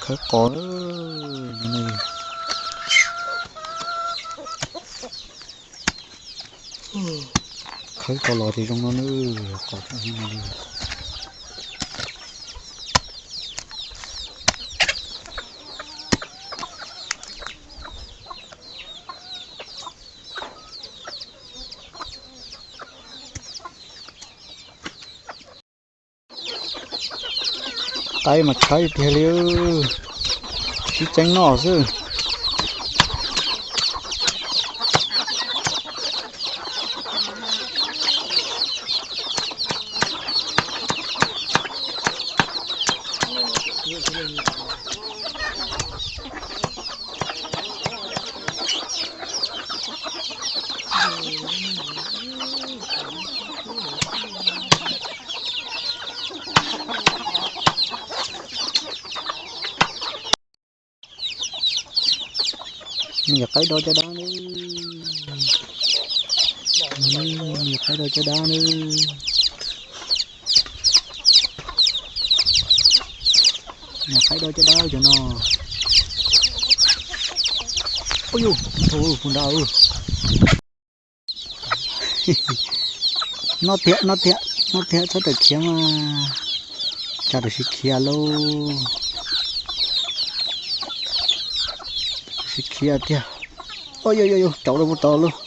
Khawb qos, khawb qos los ces zoo no na, qos zoo no li. Qaib mas tshaib tiag li, sib txeeb noj xwb. Me nyuam qaib do caj dab na. Me nyuam qaib do caj dab na. Me nyuam qaib do caj dab cov no. Ub yus, tus nrad. Noj tiag, noj tiag, noj tiag, txhob tawm khiav mas. Tsam tam sim khiav lauj. Tam sim khiav tiag. Ub yus yus yus, cauv rau puag tod lauj.